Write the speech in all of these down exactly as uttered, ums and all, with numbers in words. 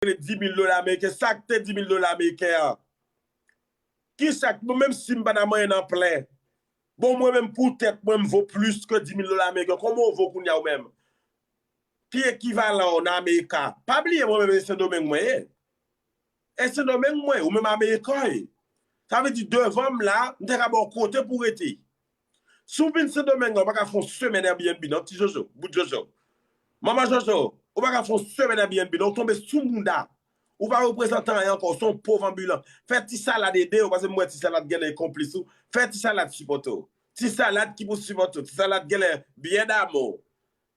rele dis mil dola ameriken. Sa k te dis mil dola ameriken an? Kisa k, bon, menm si m pa t a manyen nan plen, bon, mwen menm poutèt mwen, m vo plis ke dis mil dola ameriken. Kòman w vo kounye a ou menm? Ki ekivalan w nan Amerika? Pa bliye mwen menm e Sendomeng mwen ye. E Sendomeng mwen ye, ou menm Amerika w ye. Sa vle di devan m la, m te ka ba w kote pou w rete. Si w vin Sendomeng la, ou pa ka fè yon semèn Airbnb non, ti Jojo, bout Jojo. Manman Jojo, ou pa ka fè yon semèn Airbnb non, ou tonbe sou mouda. Ou pa reprezante anyen ankò, ou se yon pòv anbilan. Fè Ti Salad ede w, paske m wè Ti Salad genlè e konplis ou. Fè Ti Salad sipòte w. Ti Salad ki pou sipòte w. Ti Salad genlè byen damou.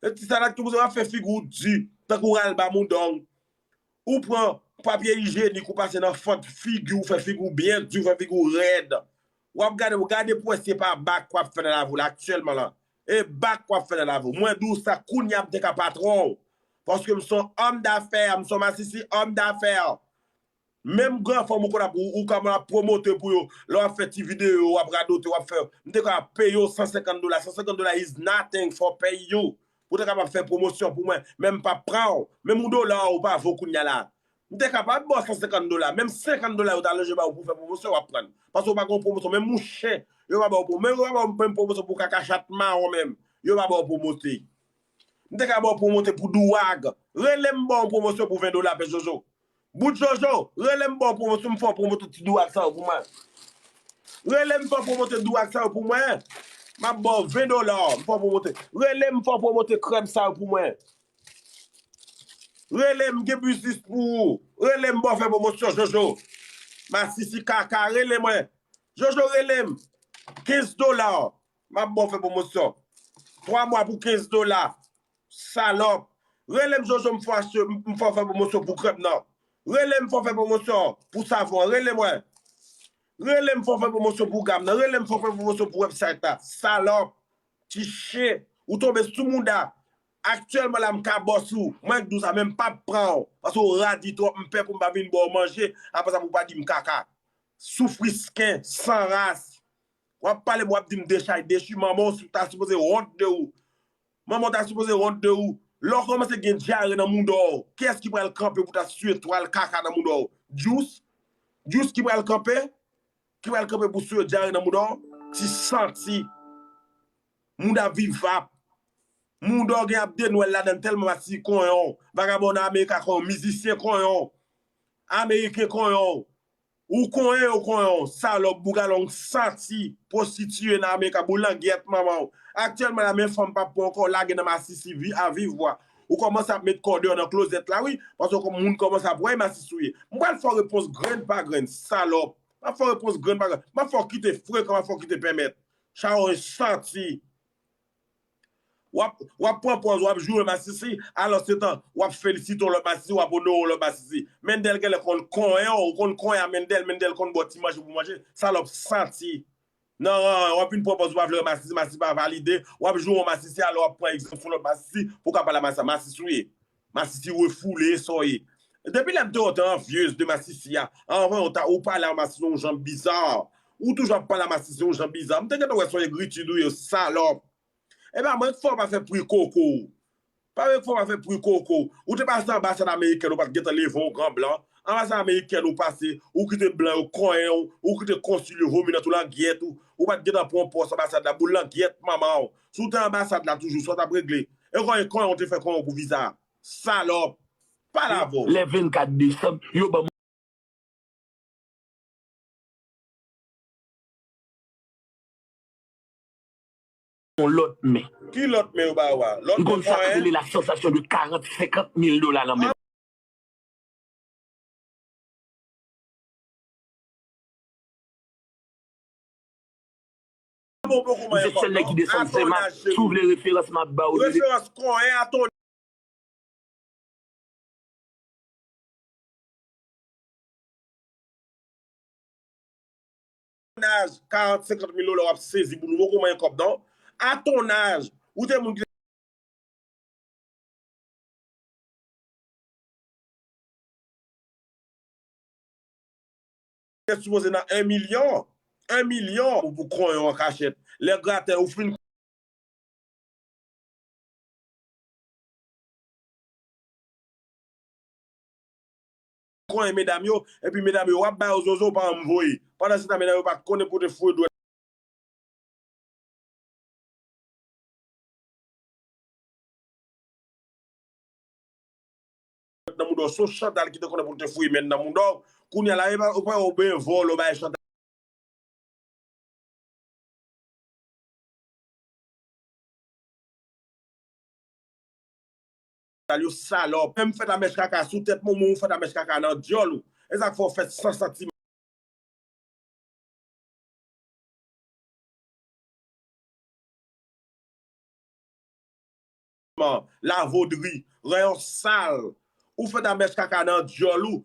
E Ti Salad ki pou w ap fè figi w di, tankou ralba mouda w. Ou pran papye ijyenik, ou pase nan fant figi w, fè figi w byen di, fè figi w rèd. W ap gade, w gade pou wè si se pa bak w ap fè nan lavi w la aktyèlman lan. E bak w ap fè nan lavi w. Mwen di w sa kounye a m te ka patwon w. Paske m se yon òm dafè, m se yon masisi òm dafè. Menm gran fanm ou konn ap, ou, ou kòman ap pwomote pou yo. Lè w ap fè ti videyo, w ap radote, w ap fè, m te ka peye w san senkant dola. San senkant dola is nothing for pay you. Pou te kapab fè pwomosyon pou mwen, men m p ap pran w. Menm yon dola ou pa vo kounye a la. M te kapab ba w san senkant dola, menm senkant dola yo ta lonje ba ou pou fè pwomosyon, w ap pran. Paske ou pa gen pwomosyon, menm yon chen, yo pa ba w pwomosyon, menm yo pa ba w menm pwomosyon pou kaka chat mawon menm, yo pa ba w pwomote. M te ka ba w pwomote pou dwag. Rele m ba w pwomosyon pou ven dola, pè Jojo. Bout Jojo, rele m ba w pwomosyon, m fè w pwomote ti dwag sa yo pou mwen. Rele m fè w pwomote dwag sa yo pou mwen. M ap ba w ven dola, m fè w pwomote. Rele m fè w pwomote krèm sa yo pou mwen. Rele m gen biznis pou ou. Rele m ba w fè pwomosyon, Jojo. Masisi kaka, rele mwen. Jojo, rele m. Kenz dola. M ap ba w fè pwomosyon. Twa mwa pou kenz dola. Salòp. Rele m Jojo, m fè w achte, m fè w fè pwomosyon pou krèm nan. Rele m fè w fè pwomosyon pou savon an. Rele mwen. Rele m fè w fè pwomosyon pou gam nan. Rele m fè w fè pwomosyon pou website la. Salòp. Ti chen. Ou tonbe sou mouda. Aktyèlman la, m ka bòs ou. Mwen k di w sa, men m p ap pran w. Paske w radi twòp, m pè pou m pa vin ba w manje. Apre sa, pou w pa di m kaka. Soufrisken, san ras. W ap pale m, w ap di m dechay, dechi. Manman w ta sipoze wont de ou. Manman w ta sipoze wont de ou. Lè w kòmanse gen dyare nan mouda w, kiyès ki pral kanpe pou ta siye twal kaka nan mouda w? Djous? Djous ki pral kanpe? Ki pral kanpe pou siye dyare nan mouda w? Ti santi. Mouda vivap. Mouda w gen ap denwèl ladan l tèlman masisi konyen w. Vagabon nan Amerika konyen w, mizisyen konyen w. Ameriken konyen w. Ou konyen yo konyen w, salòp, bougalong, santi, pwostitiye nan Amerika, boul nan gyèt manman w. Aktyèlman la, men fanm p ap pran w ankò, lage nan masisi vi a viv vwa. Ou kòmanse ap met kò deyò nan klozèt la, wi, paske kòm moun kòmanse ap wè e masisi w ye. M pral fè w repons grenn pa grenn, salòp. M ap fè w repons grenn pa grenn. M ap fè w kite frekan, m ap fè w kite pèmèt. Chawony santi. W ap, w ap pran pòz, w ap joure masisi, alòsketan, w ap felisite yon lòt masisi, w ap onore yon lòt masisi. Mendel genlè konn konyen w, ou konn konyen a Mendel, Mendel konn ba w ti manje pou manje, salòp santi. Nan ran an, w ap vin pran pòz, ou pa vle wè masisi, masisi pa valide, w ap joure yon masisi, alò w ap pran egzanp sou lòt masisi, pou w ka pale a masisi, masisi w ye. Masisi refoule, sa w ye. Depi lè m te wè w te anvyez de masisi a, anvan w ta, ou pale a masisi yon jan biza. Ou toujou ap pale a masisi yon jan biza. M te gentan wè se yon egritid ou ye, salòp. Epa mwen k fè w pa fè pri koko w. Pa mwen k fè w pa fè pri koko w. Ou te pase anbasad amerikèn, ou pa t gentan leve yon gran blan. Anbasad amerikèn ou pase, ou kite blan yo konyen w, ou kite konsil yo vomi nan tou langyèt ou. Ou pa t gentan pran yon pòs anbasad la, boul langyèt manman w. Si w te anbasad la toujou, sa w t ap regle? E konyen, konyen w te fè konyen w pou viza? Salòp. Pale avè w. Lè vennkat desanm, yo ban m yon lòt men. Ki lòt men yo ba ou a? Lòt men konyen? M konn sa k rele la sensasyon de karant, senkant mil dola nan men m. Bon, bon, kouman se sèl nèg ki desann Zema. Si w vle referans, m ap ba w li. Referans konyen a ton naj, karant, senkant mil dola w ap sezi pou nou. Bon, kouman e kòb non? A ton naj, ou te moun ki te sipoze nan en milyon. En milyon pou, pou konyen w an kachèt. Lè gratè ou fin konyen medam yo, epi medam yo w ap ba yo zozo, w pa janm voye. Pandan se tan, medam yo pa t konnen pou te foure dwèt nan mouda w. Se Chantal ki te konnen pou l te foure men nan mouda w. Kounye a la, e pa, ou pa ou byen vòlò bay Chantal. Yo salòp. Menm fèt a mèch kaka sou tèt mwen, ou fèt a mèch kaka nan dyòl ou. E sa k fè w fèt san santiman. Lavodri, ranyon sal. Ou fèt a mèch kaka nan dyòl ou.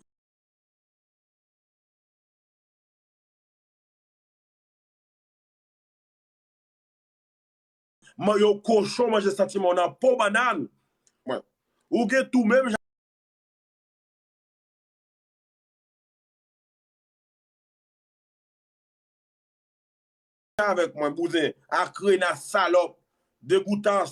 Man, yo kochon manje santiman w nan po bannann. Mwen, ou gen tou menm jan avèk mwen, bouzen, akrena, salòp, degoutan,